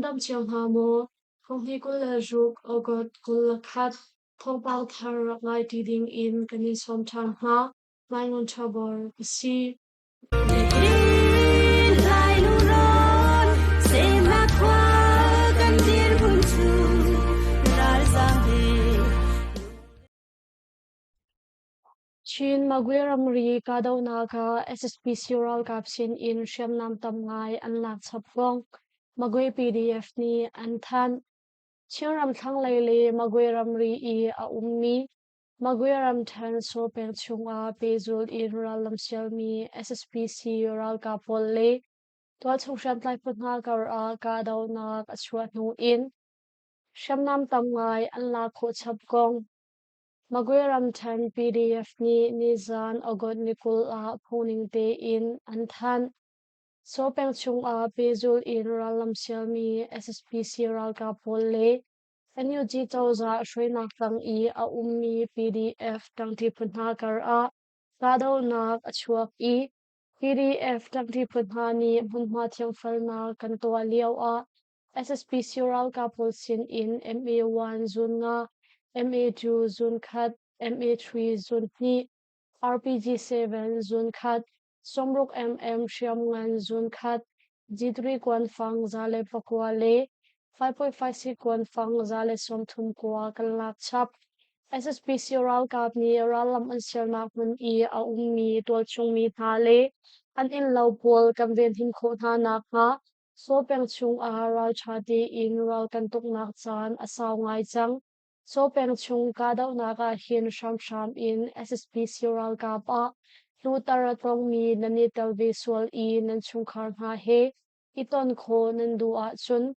Nan dam cio hna maw? Thonghni 26 August 21 thawngpang thar rak ngai ṭi ding in kan in sawm ṭhan hna. Nai Ṭhabor ka si. Chin Magwe ramri kahdohnak ah SSPC ralkap sin in hriamnam tam ngai an lak chap kong Magwe PDF nih an thanh. Chinram thlanglei le Magwe ramri i a ummi Magwe ramṭhen Saw peng chungah pehzulh in rallam sialmi SSPC ralkap pawl le tualchung hriamtlai phu hna kar ah kahdohnak a chuah hnu in hriamnam tam ngai an lak khawh chap kong Magwe ramṭhen PDF nih nizan August ni 20 ah phungning tein an thanh. Saw peng chungah pehzulh in rallam sialmi SSPC ralkap pawl le NUG cozah hruainak tang i a ummi PDF ṭangṭi phu hna kar ah kahdohnak a chuak i PDF ṭangṭi phu hna nih hmunhma thianghfelnak kan tuah lio ah SSPC ralkap pawl sin in MA1 zun nga, MA2 zun khat, MA3 zun hnih, RPG-7 zun khat, 60 mm hriamngan zun khat, G3 kuanfang 109 le 5.56 kuanfang 130 kua kan lak chap. SSPC ralkap nih rallam an sialnak hmun i a ummi tualchung mi hna le an innlo pawl kan venhim khawh hna nakhnga Saw peng chungah ralṭha tein ral kan tuknak caan a sau ngai cang. Saw peng chung kahdohnak ah hin hramhram in SSPC ralkap ah hlutar a tongmi nan i tel ve sual i nan chungkhar hna he i ton khawh nan duh ahcun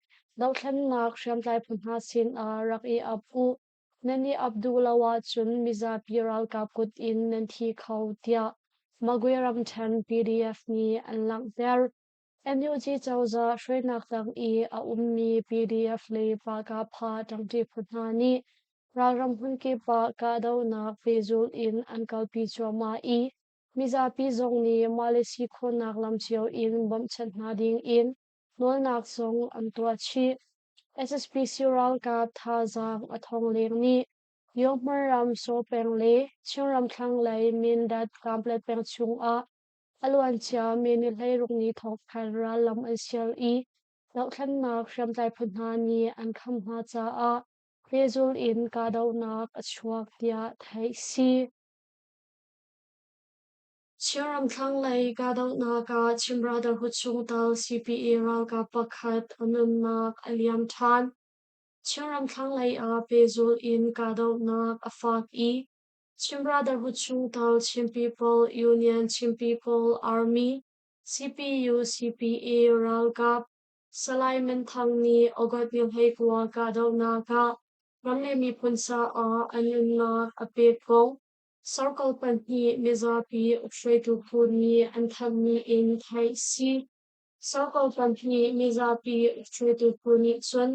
dohthlennak hriamtlai phu hna sinah rak i ap u. Nan i ap duh lo ahcun mizapi ralkap kut in nan thi kho, tiah Magwe ramṭhen PDF nih an langhter. NUG cozah hruainak tang i a ummi PDF le Pakapha ṭangṭi phu hna nih ralram hmunkip ah kahdohnak pehzulh in an kalpi cuahmah i mizapi zong nih mah le si khawhnak lam cio in bawmhchanh hna ding in nawlnak zong an tuah chih. SSPC ralkap thazaang a thawng leng nih Yonghmar ram Saw peng le Chinram thlanglei Mindat Kanpetlet peng chungah A luancia May ni 16 ni thawk khan rallam an sial i dohthlennak hriamtlai phu hna nih an kham hna caah pehzulh in kahdohnak a chuak tiah theih si. Chinram thlanglei kahdohnak ah Chin Brotherhood chungtel CPA ralkap pakhat a nunnak a liam ṭhan. Chinram thlanglei ah pehzulh in kahdohnak a fak i Chin Brotherhood chungtel Chin People Union Chin People Army CPU CPA ralkap Salai Man Thang nih August ni 29 kahdohnak ah ram le miphun caah a nunnak a pek kong Circle pahnih mizapi hruaitu phu nih an thanhmi in theih si. Circle pahnih mizapi hruaitu phu nih cun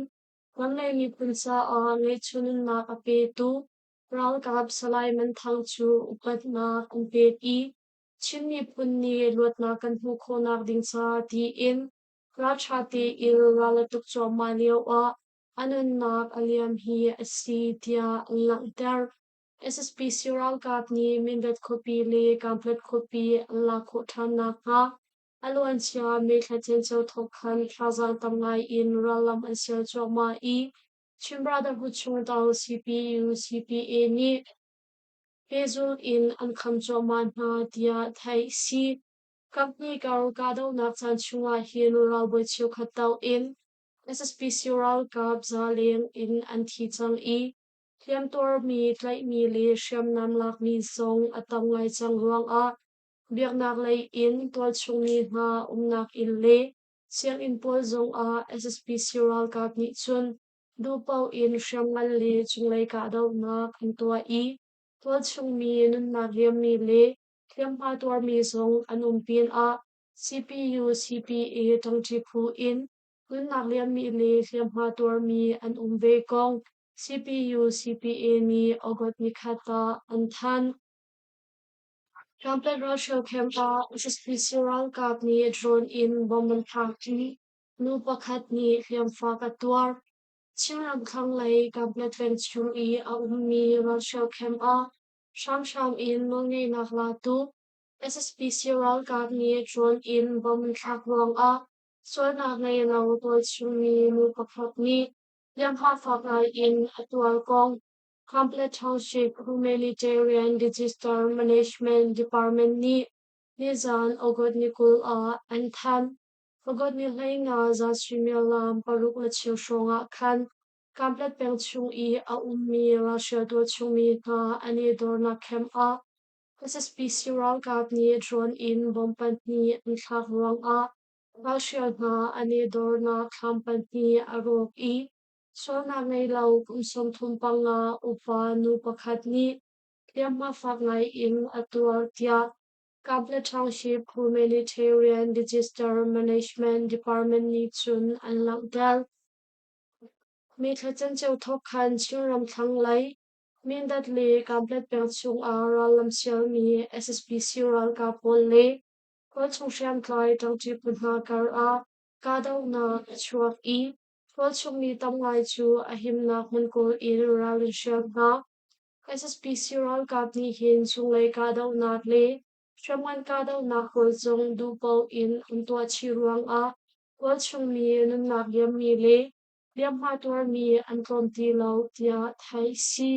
ram le miphun caah ngeihchun nunnak a petu Ralkap Salai Man Thang cu upatnak an pek i Chin miphun nih luatnak kan hmuh khawhnak ding ca tiin ralṭha tein ral a tuk cuahmah lioah a nunnak a liam hi a si tiah an langhter. SSPC ralkap nih Mindat khuapi le Kanpetlet khuapi an lak khawh ṭhan nakhnga a luancia May thla cenco thawk khan thazaang tam ngai in rallam an sial cuahmah i Chin Brotherhood chungtel CPU CPA nih pehzulh in an kham cuahmah hna tiah theih si. Kaphnih kar kahdohnak caan chungah hin ralbawi cheukhat telh in SSPC ralkap za leng in an thi cang i hliamtuarmi, tlaihmi le hriamnam lakmi zong a tam ngai cang ruangah biaknak lei in tualchungmi hna umnak inn le Sianginn pawl zongah SSPC ralkap nih cun duhpaoh in hriamngan le cunglei kahdohnak an tuah i tualchungmi nunnak liammi le hliamhma tuarmi zong an um pinah CPU CPA ṭangṭi phu in nunnak liammi le hliamhma tuarmi an um ve kong CPU CPA nih August nikhat ah an thanh. Kanpetlet ralhrial camp ah SSPC ralkap nih drone in bomb an thlak i Nu pakhat nih hliamfak a tuar. Chinram thlanglei Kanpetlet peng chung i a ummi ralhrial camp ah hramhram in nawlngeihnak latu SSPC ralkap nih drone in bomb an thlak ruangah sualnak ngei lo tualchungmi nu pakhat nih hliamhma fak ngai in a tuar kong Kanpetlet Township Humanitarian Disaster Management Department nih nizan August ni 20 ah an thanh. August ni 15 zan suimilam 6:15 hrawng ah khan Kanpetlet peng chung i a ummi ralhrial tualchungmi hna an i dornak camp ah SSPC ralkap nih drone in bomb pahnih an thlak ruangah ralhrial hna an i dornak thlam pahnih a rawk i sualnak ngei lo kum 35 upa nu pakhat nih hliamhma fak ngai in a tuar tiah Kanpetlet Township Humanitarian Disaster Management Department nih cun an langhter. Mi thla canceo thawk khan Chinram thlanglei Mindat le Kanpetlet peng chungah rallam sialmi SSPC ralkap pawl le tualchung hriamtlai ṭangṭi phu hna karah kahdohnak a chuak i tualchung mi tam ngai cu a himnak hmun kawl in ral an hrial hna. SSPC ralkap nih hin chunglei kahdohnak le hriamngan kahdohnak pawl zong duhpaoh in an tuah chih ruangah tualchung mi nunnak liammi le hliamhma tuarmi an tlawm ti lo tiah theih si.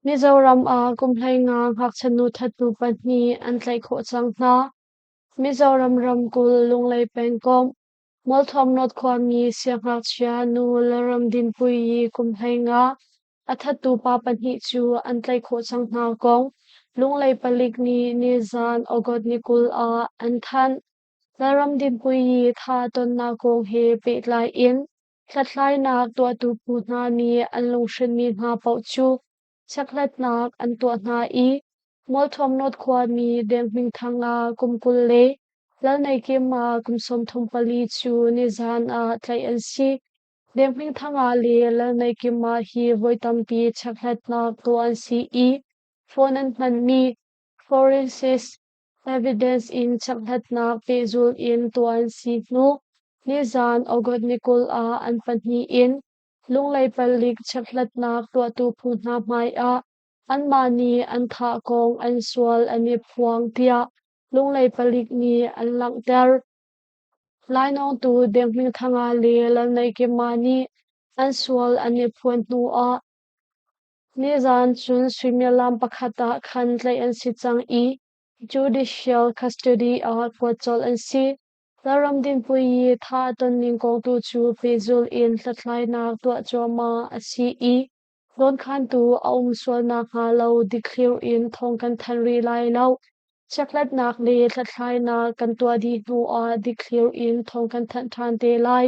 Mizoram ah kum 15 ngakchia nu thattu pahnih an tlaih khawh cang hna. Mizoram ramkulh Lunglei pengkomh Mualthuam North khuami siangngakchia nu Lalramdinpuii kum 15 a thattu pa pahnih cu an tlaih khawh cang hna kong Lunglei palik nih nizan August ni 20 ah an thanh. Lalramdinpuii tha tonnak kong he pehtlai in hlathlainak tuahtu phu hna nih an lunghrinhmi hna paoh cu chekhlatnak an tuah hna i Mualthuam North khuami Deng Hmingthang ah kum 20 le Lalneikima kum 34 cu nizan ah tlaih an si. Deng Hmingthang ah le Lalneikima hi voi tampi chekhlatnak tuah an si i phone an hmanmi forensic Evidence in chekhlatnak pehzulh in tuah an si hnu nizan August ni 20 ah an pahnih in Lunglei palik chekhlatnak tuahtu phu hna hmai ah anmah nih an thah kong an sual an i phuang tiah Lunglei palik nih an langhter. Lainawngtu Deng Hmingthanga le Lalneikima nih an sual an i phuan hnu ah Nizan cun suimilam pakhat ah khan tlaih an si cang i judicial custody ah kuat colh an si. Lalramdinpui i thah a tonning kong tu cu pehzulh in hlathlainak tuah cuahmah a si i dawnkhantu a um sual nakhnga lo dikthlir in thawng kan thanh rih lai lo. Chekhlatnak le hlathlainak kan tuah dih hnu ah dikthlir in thawng kan thanh ṭhan te lai.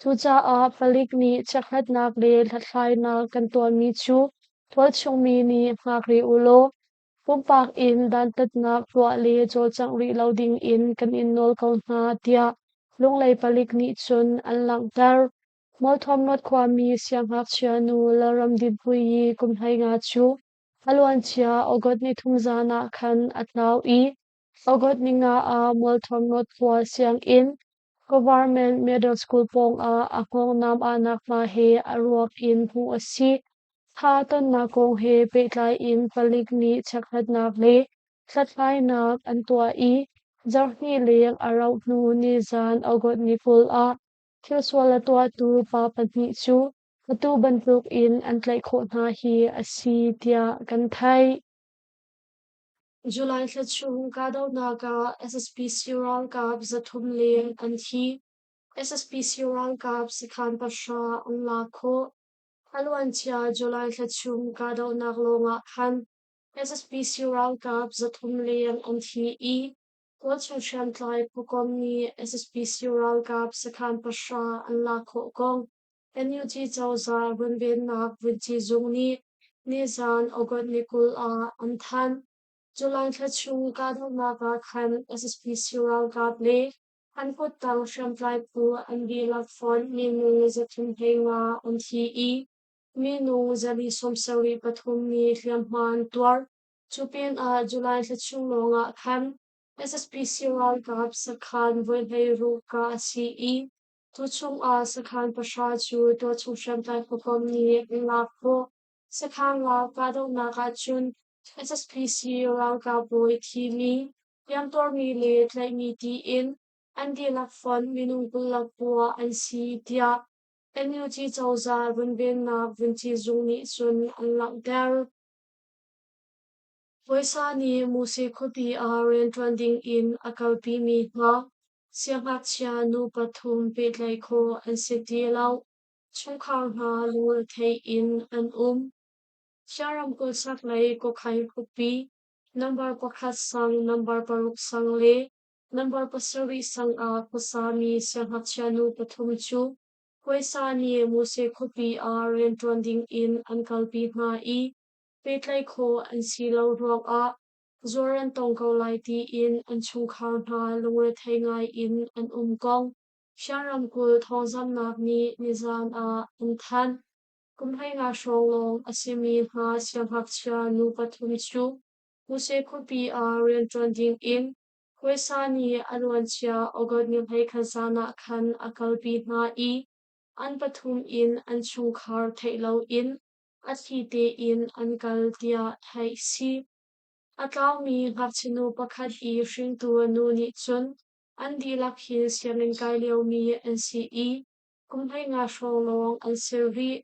Cucaah palik nih chekhlatnak le hlathlainak kan tuahmi cu tualchungmi nih hngak rih u law pumpak in dantatnak tuah le cawlcangh rih lo ding in kan in nawl ko hna tiah Lunglei palik nih cun an langhter. Mualthuam North khuami siangngakchia nu Lalramdinpui i kum 15 cu a luancia August 3 zan ah khan a tlau i August 5 ah Mualthuam North khua sianginn Government Middle School pawngah a hngawngnam ahnak hna he a ruak in hmuh a si. Tha tonnak kong he pehtlai in palik nih chekhlatnak le hlathlainak an tuah i zarhhnih leng a rauh hnu nizan August ni 20 ah thilsual a tuahtu pa pahnih cu atu bantuk in an tlaih khawh hna hi a si tiah kan theih. July thla chung kahdohnak ah SSPC ralkap 300 leng an thi. SSPC ralkap sakhan pahra an lak khawh. A luancia July thla chung kahdohnak lawngah khan SSPC ralkap 300 leng an thi i tualchung hriamtlai phukomh nih SSPC ralkap sakhan pahra an lak khawh kong NUG cozah runvennak vunci zung nih nizan August ni 20 ah an thanh. July thla chung kahdohnak ah khan SSPC ralkap le an kuttang hriamtlai phu an dihlak fonh minung 315 an thi i minung 473 nih hliamhma an tuar. Cu pinah July thla chung lawngah khan SSPC ralkap sakhan voi 16 kah a si i tuchung ah sakhan 9 cu tualchung hriamtlai khuakomh nih an lak khawh. Sakhan lak kahdohnak ahcun SSPC ralkap bawi thimi, hliamtuarmi le tlaihmi tiin an dihlak fonh minung 29 an si tiah NUG cozah runvennak vunci zung nih cun an langhter. Puaisa nih Muse khuapi ah rianṭuan dingin a kalpimi hna siangngakchia nu pathum pehtlaih khawh an si ti lo. Chungkhar hna lungrethei in an um. Chin ramkulh chaklei Kawkhain khuapi number 1 sang, number 6 sang le number 7 sang ah khuasami siangngakchia nu pathum cu puaisa nih Muse khuapi ah rianṭuan dingin an kalpi hna i pehtlaih khawh an si lo ruangah zuar an tong ko lai tiin an chungkhar hna lungrethei ngai in an um kong Shan ramkulh thawngzamhnak nih nizan ah an thanh. Kum 15 hrawng lawng a simi hna siangngakchia nu pathum cu Muse khuapi ah rianṭuan dingin puaisa nih a luancia August ni 21 zan ah khan a kalpi hna i an pathum in an chungkhar theih loin a thli tein an kal tiah theih si. A tlaumi ngakchinu pakhat i hringtu a nu nih cun an dihlak hin sianginn kai liomi an si i kum 15 hrawng lawng an si rih.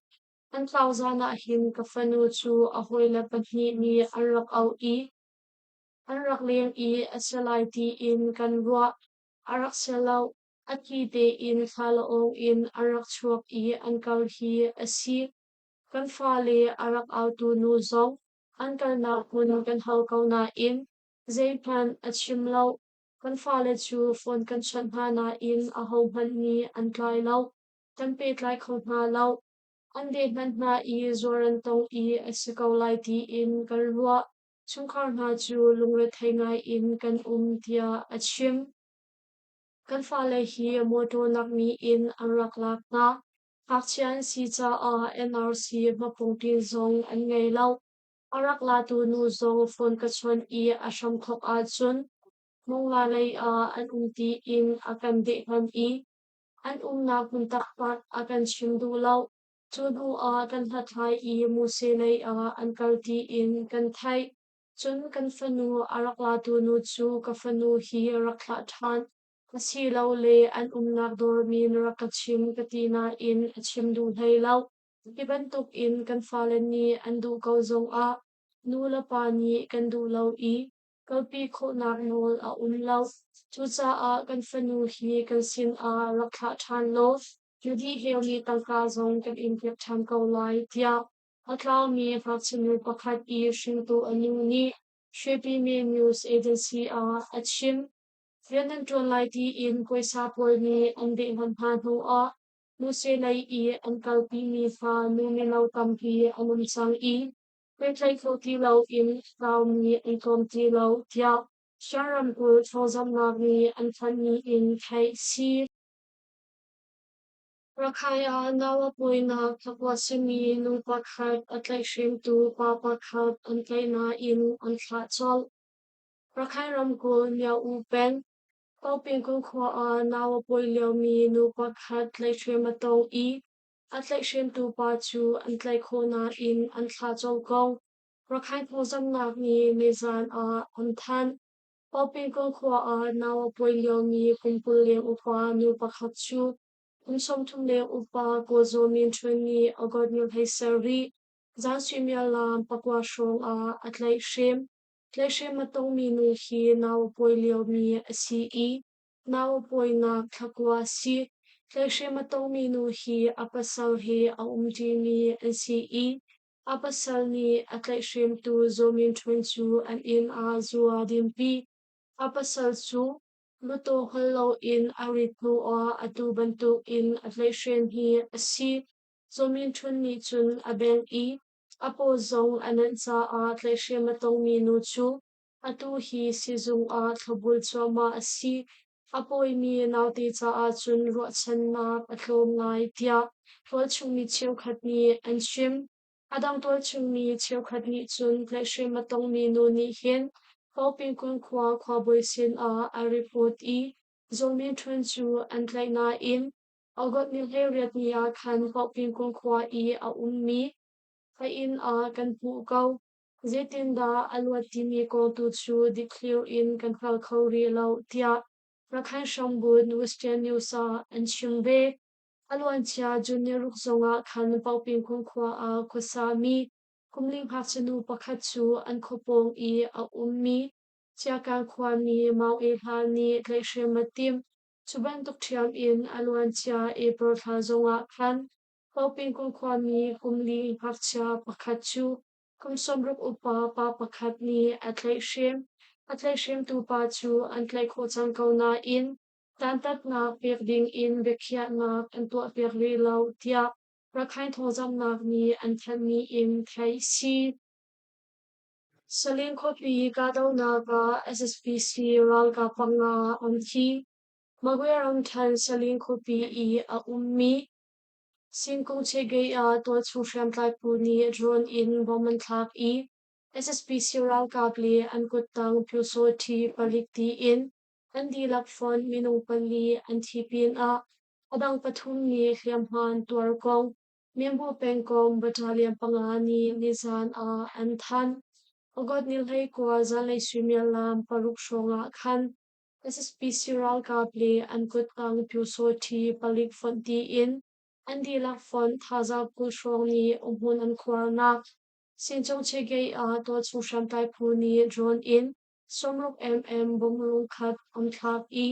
An tlau zan ah hin ka fanu cu a hawile pahnih nih an rak auh i an rak leng i a si lai tiin kan ruah. A rak si lo. A thli tein thlalaawng in an rak chuak i an kal hi a si. Kan fale a rak autu nu zong an kalnak hmun kan hal ko nain zeihmanh a chim lo. Kan fale cu phone kan chawnh hna nain ahohmanh nih an tlai lo. Kan pehtlai kho hna lo. An dehhmanh hna i zuar an tong i a si ko lai tiin kan ruah. Chungkhar hna cu lungrethei ngai in kan um tiah a chim. Kan fale hi mawṭaw nakmi in an rak lak hna. Ngakchia an si caah NRC hmapungṭin zong an ngei lo. A rak latu nu zong phone ka chawnh i a hramthawk ahcun Mongla lei ah an um tiin a kan dehhmanh i an umnak hmun taktak a kan chim duh lo. Cu hnu ah kan hlathlai i Muse lei ah an kal tiin kan theih. Cun kan fanu a rak latu nu cu ka fanu hi rak thlah ṭhan asilole an umnak dawr min rak ka chim ka ti nain a chim duh hlei lo. Hi bantukin kan fale nih an duh ko zongah nu le pa nih kan duh lo i kalpi khawhnak nawl a um lo. Cucaah kan fanu hi kan sinah rak thlah ṭhan law na dih heumi tangka zong kan in pek ṭhan ko lai tiah a tlaumi ngakchia pakhat i hringtu a nu nih Shwepimi News Agency ah a chim. Rian nan ṭuan lai tiin puaisa pawl nih an dehhmanh hna hnuah Muse lei i an kalpimi hna nu mino tampi an um cang i pehtlaih kho ti loin a tlaumi an tlawm ti lo tiah Shan ramkulh thawngzamhnak nih an thanhmi in theih si. Rakhine ah nau a pawinak thlakua simi nu pakhat a tlaihhremtu pa pakhat an tlaih nain an thlah colh. Rakhine ramkulh Myo-U peng, Paopingkung khua ah nau a pawi liomi nu pakhat tlaihhrem a tong i a tlaihhremtu pa cu an tlaih khawh nain an thlah colh ko. Rakhine phungzamnak nih nizan ah an thanh. Paopingkung khua ah nau a pawi liomi kum 20 leng upa nu pakhat cu kum 30 leng upa Kaw Zaw Min Htun nih August ni 17 zan suimilam 9 hrawng ah a tlaihhrem. Tlaihhrem a tongmi nu hi nau a pawi liomi a si i nau a pawinak thlakua a si. Tlaihhrem a tongmi nu hi a pasal he a umṭimi an si i a pasal nih a tlaihhremtu Zaw Min Htun cu an inn ah zu aa dinpi. A pasal cu mawtaw hngal loin a rit hnuah atu bantukin a tlaihhrem hi a si. Zaw Min Htun nih cun a bengh i a paw zong a nenh caah tlaihhrem a tongmi nu cu atu hi sizung ah thlopbul cuahmah a si. A pawimi naute caah cun ruahchannak a tlawm ngai tiah tualchungmi cheukhat nih an chim. A dang tualchungmi cheukhat nih cun tlaihhrem a tongmi nu nih hin Paopingkun khua khuabawi sinah a report i Zaw Min Htun cu an tlaih nain August ni 18 ni ah khan Paopingkun khua i a ummi a inn ah kan hmuh ko. Zeitindah a luat timi kong tu cu dikthliar in kan hngal kho rih lo, tiah Rakhine hrambunh Western News ah an chim ve. A luancia June ni ruk zongah khan Paopingkun khua ah khuasami kumli ngakchia nu pakhat cu an khuapawng i a ummi Ciakan khuami Maung E Hla nih tlaihhrem a timh. Cu bantuk ṭhiam in a luancia April thla zongah khan Paopingkun khuami kumli ngakchia pakhat cu kum 60 upa pa pakhat nih a tlaihhrem. A tlaihhremtu pa cu an tlaih khawh cang ko nain dantatnak pek dingin biakhiahnak an tuahpiak rih lo tiah Rakhine thawngzamhnak nih an thanhmi in theih si. Saling khuapi kahdohnak ah SSPC ralkap panga an thi. Magwe ramṭhen Saling khuapi i a ummi Singkung Chegei ah tualchung hriamtlai phu nih drone in bomb an thlak i SSPC ralkap le an kuttang Pyusawṭhi palik tiin an dihlak fonh minung pali an thi pinah a dang pathum nih hliamhma an tuar kong Minbu pengkomh battalion panga nih nizan ah an thanh. August ni 19 zanlei suimilam 6 hrawng ah khan SSPC ralkap le an kuttang Pyusawṭhi palik fonh tiin an dihlak fonh thazaang 20 hrawng nih umhmun an khuarnak Sincung Chegei ah tualchung hriamtlai phu nih drone in 60 mm bomb lungkhat an thlak i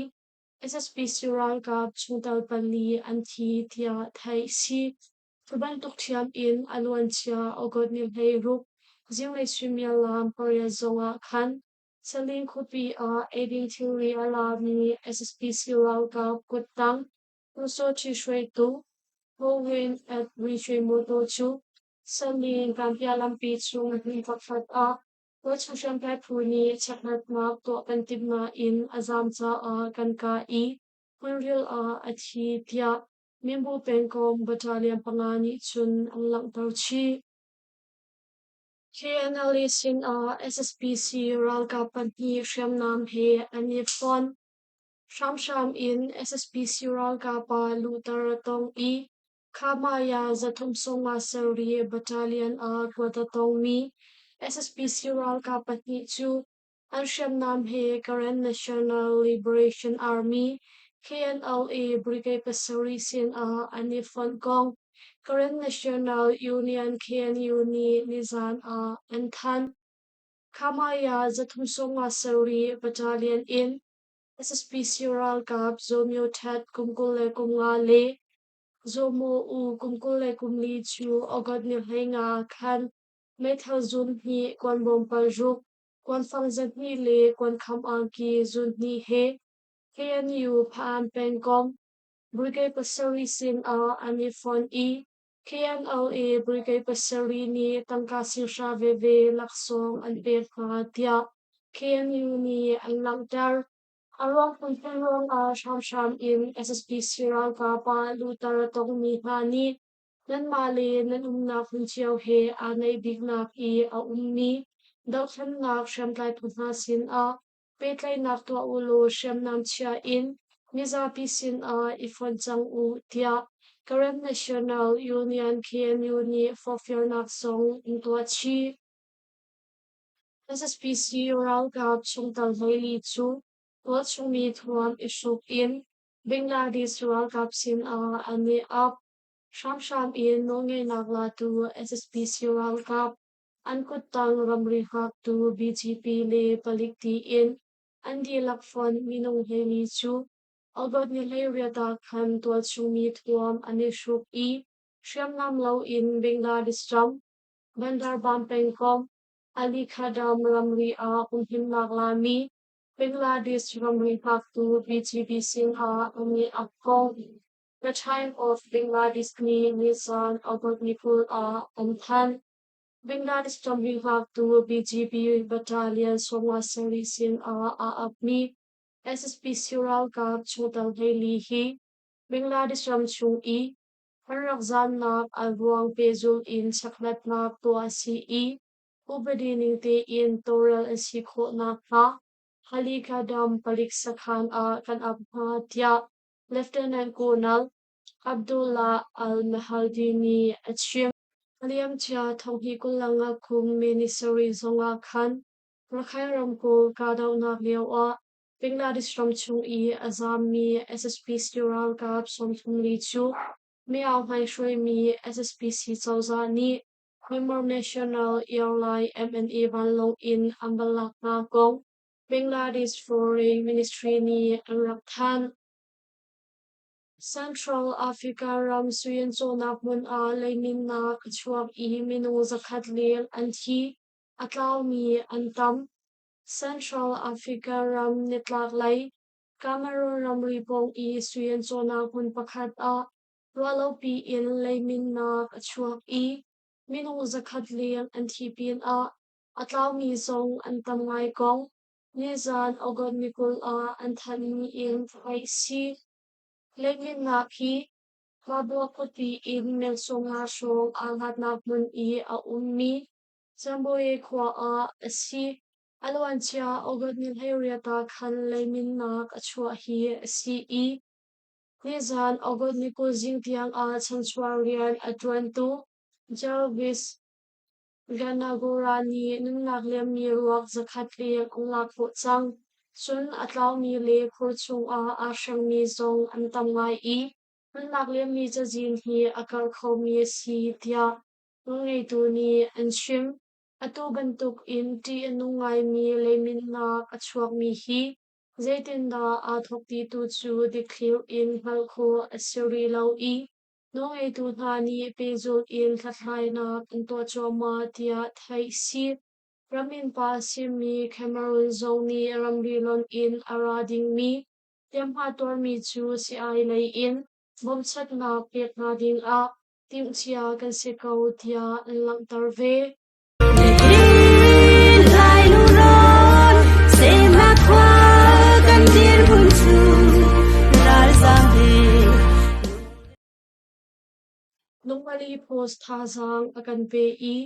SSPC ralkap chungtel pali an thi tiah theih si. Cu bantuk ṭhiam in a luancia August ni 16 zinglei suimilam 8 zongah khan Saling khuapi ah eidin thilri a lami SSPC ralkap kuttang Pyusawṭhi hruaitu Ho Win at Rinhri motor cu Saling Kanpia lampi chung hmun pakhat ah Tualchung hriamtlai phu nih chekhlatnak tuah kan timh nain a zaam caah kan kah i hmunril ah a thi tiah Minbu pengkomh battalion panga nih cun an langhter chih. KNLA sinah SSPC ralkap pahnih hriamnam he an i fonh. Hramhram in SSPC ralkap ah luhter a tong i Khamaya 357 Battalion ah kuat a tongmi SSPC ralkap pahnih cu an hriamnam he Karen National Liberation Army KNLA Brigade 7 sinah an i fonh kong Karen National Union KNU nih nizan ah an thanh. Khamaya 357 Battalion in SSPC ralkap Zaw Myo Thet kum 25 le Zaw Maw U kum 24 cu August ni 15 khan meithal zun hnih kuanbawm 6, kuanfang 200 le kuankham angki zun hnih he KNU Hpa-an pengkomh Brigade 7 sinah an i fonh i KNLA Brigade 7 nih tangka singhra veve laksawng an pek hna tiah KNU nih an langhter. A ruang phunphun ruangah hramhram in SSPC ralkap ah luhter a tongmi hna nih nanmah le nan umnak hmun cio he aa naih biknak i a ummi dohthlennak hriamtlai phu hna sinah pehtlaihnak tuah u law hriamnam chia in mizapi sinah i fonh cang u tiah Karen National Union KNU nih forhfialnak zong an tuah chih. SSPC ralkap chungtel 14 cu tualchungmi thuam i hruk in Bangladesh ralkap sinah an i ap. Hramhram in nawlngeihnak latu SSPC ralkap an kuttang ramri hngaktu BGP le palik tiin an dihlak fonh minung 14 cu August ni 18 ah khan tualchungmi thuam an i hruk i hriamnam loin Bangladesh ram Bandarban pengkomh Ali Khadam ramri ah humhimnak lami Bangladesh ramri hngaktu BGB sinah an i ap ko. The Time of Bangladesh nih nizan August ni 20 ah an thanh. Bangladesh ramri hngaktu BGB Battalion 57 sinah aa apmi SSPC ralkap chungtel 14 hi Bangladesh ram chung i an rak zaamnak a ruang pehzulh in chekhlatnak tuah a si i. Upadi ning tein tawlrel an si khawh nakhnga Halikadam palik sakhan ah kan ap hna, tiah Lieutenant Colonel Abdullah al-Mahaldi nih a chim. A liamcia 2025 kum May ni sarih zongah khan Rakhine ramkulh kahdohnak lioah Bangladesh ram chung i a zaammi SSPC ralkap 34 cu Myo Hlaing hruaimi SSPC cozah nih Myanmar National Airline MNA vanlawng in an va lak hna kong Bangladesh Foreign Ministry nih an rak thanh. Central Africa ram suian cawhnak hmun ah leiminnak a chuak i minung 100 leng an thi, a tlaumi an tam. Central Africa ram nitlaklei Cameroon ramri pawng i sui an cawhnak hmun pakhat ah ruahlopi in leiminnak a chuak i minung 100 leng an thi pinah a tlaumi zong an tam ngai kong nizan August ni 20 ah an thanhmi in theih si. Leiminnak hi Mabua khuapi in meng 50 hrawng aa hlatnak hmun i a ummi Zamboe khua ah a si. A luancia August ni 18 ah khan leiminnak a chuah hi a si i nizan August ni 20 zing tiangah chanchuah rian a ṭuantu Jarvis Ganagora nih nunnak liammi ruak 100 leng an lak khawh cang. Cun a tlaumi le khur chungah aa hrengmi zong an tam ngai i nunnak liammi cazin hi a karh khomi a si tiah nawlngeitu nih an chim. Atu bantuk in ṭih a nung ngaimi leiminnak a chuakmi hi zeitindah aa thawk ti tu cu dikthliar in hngalh khawh a si rih lo i nawlngeitu hna nih pehzulh in hlathlainak an tuah cuahmah tiah theih a si. Ram innpa a simi Cameroon zong nih ramri lonh in a ra dingmi hliamhma tuarmi cu sii-ai lei in bawmchannak pek hna dingah timhcia kan si ko tiah an langhter ve. Lungmali Post thazaang a kan pe i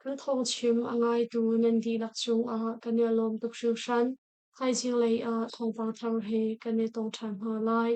kan thawngchim a ngaitu nan dihlak cungah kan i lawm tuk hringhran. Thaizing lei ah thawngpang thar he kan i tong ṭhan hna lai.